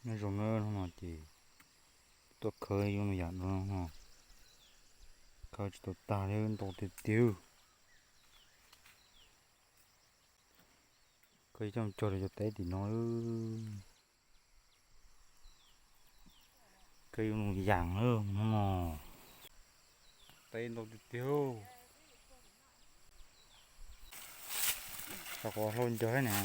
Nyob zoo na, hnub no ces tuaj khawb yooj yim no no, khawb tsis tau tag li, ntau tiag tiag. Khawb coj cog rau cov teb tim no. Khawb yooj yim na, hnub no teb ntau tiag tiag. Rau qhov hlau ncawg thiab na.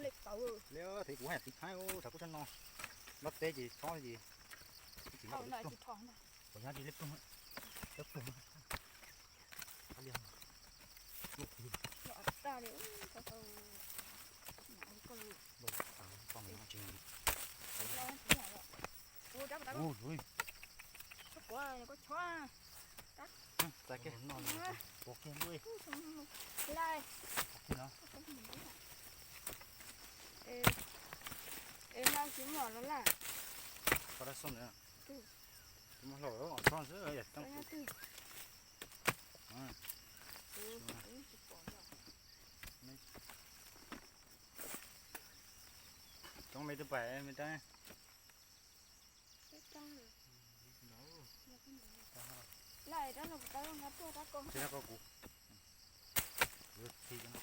Li thaum kuv hais tiv thaiv, thaum kuv tshaj no, npab teb ces thob ces, tsis nyob li ploog, nyob li ploog, ploog li. Txais kiag no, pov kiag ntuj. Lai. Pov kiag no. Es lau tsis muaj los laj. Pov dab xoj ntawd. Tsis muaj hlauj, txhob xwb, yog coob. Coob me twb pais me tab. Laj rab no kuv, rab ko kuv. Kuv yuav txi cov no.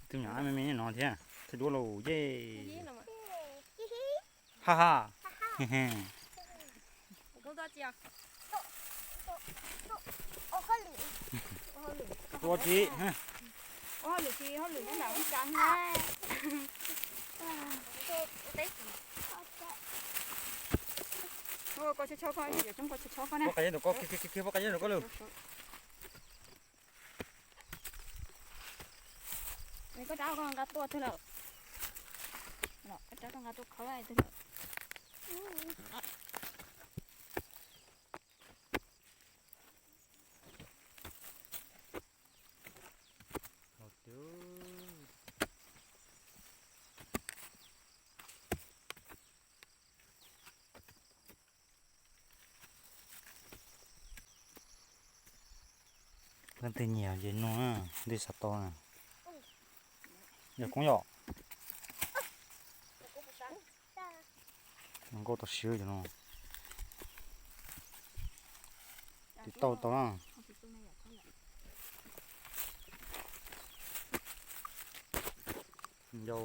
Tus nyuam me me no thiab, thaij duab lauj, yej. Ha ha. Tua tsi? Ua hauj lwm tsis hauj lwm nyob nram ub cas na. Koj chó chó koj, coob koj chó chó koj na. Pob qa yeb ntawm koj, khiav pob qa yeb ntawm koj lawm. Koj rab koj nqa tuaj twg lawm? Koj rab koj nqa tuaj khawb twg lawm? Leej twg nyiam ces nug, leej twg xav tau na. Yog koob yom. Nkauj tau siab cov no. Tiv tauj tau na. Ncau.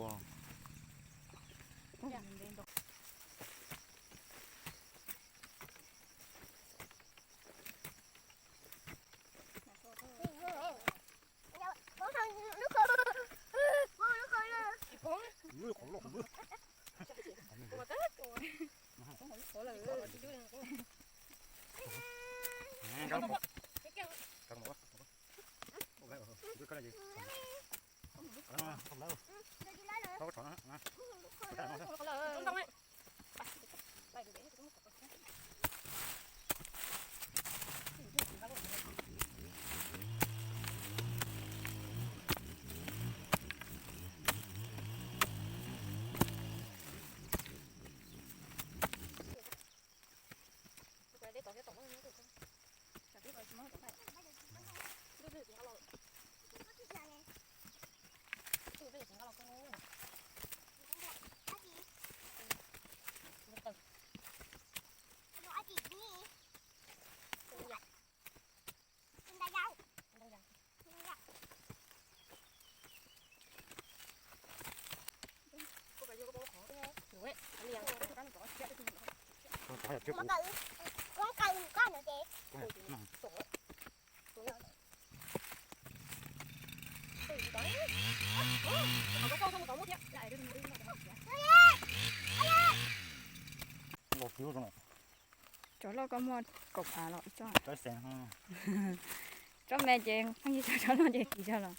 Cov loj koj muaj kaum phav los ib tsob. Tsob me ces pheej yig tsob loj ces kis tag los.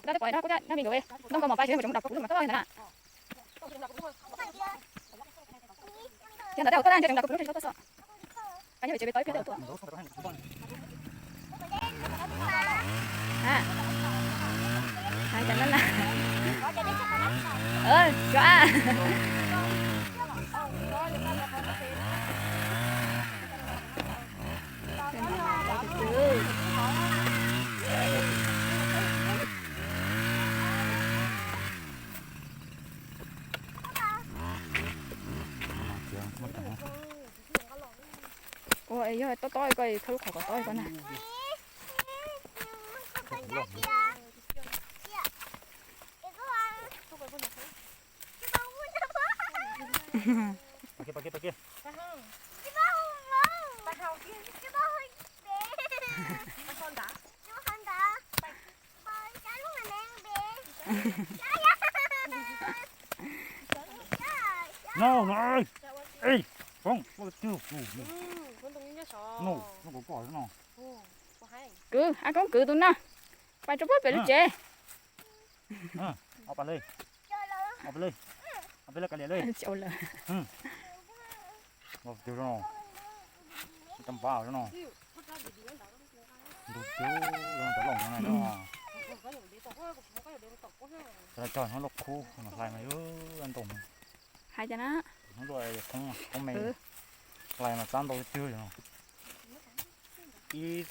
Dab twb pom dab kub thiab, dab me nkawd, nkauj nkauj mos pais tsis muaj tseem mus dam kuv lub mas txob na. Yog ntawd dab kuv tuaj dab ntshe tseem dam kuv lub tsis tau tuaj xwb. Qas yog tsev pem tau ib pliag tau tuaj. Hais cas na na. Suav. Ua es yog tob tob ko khawb lub qhov kom tob ko na. Pas kiag, pas kiag, pas kiag. No no. Ej, Foob, no, no kuv koj no. Kwv, a koob kwv tus no. Pais rau puag pem lub tsev. Ob peb leeg, ob peb leeg, ob peb leeg kav liam li. Los tus no, cov npav no, ntug cub cov looj no na. Cov no cog hnub loj khub no hlais mas yuav ntau. Hais cas na? Hnub loj khoob, khoob me, hlais mas txav ntau tiag tiag no. Ib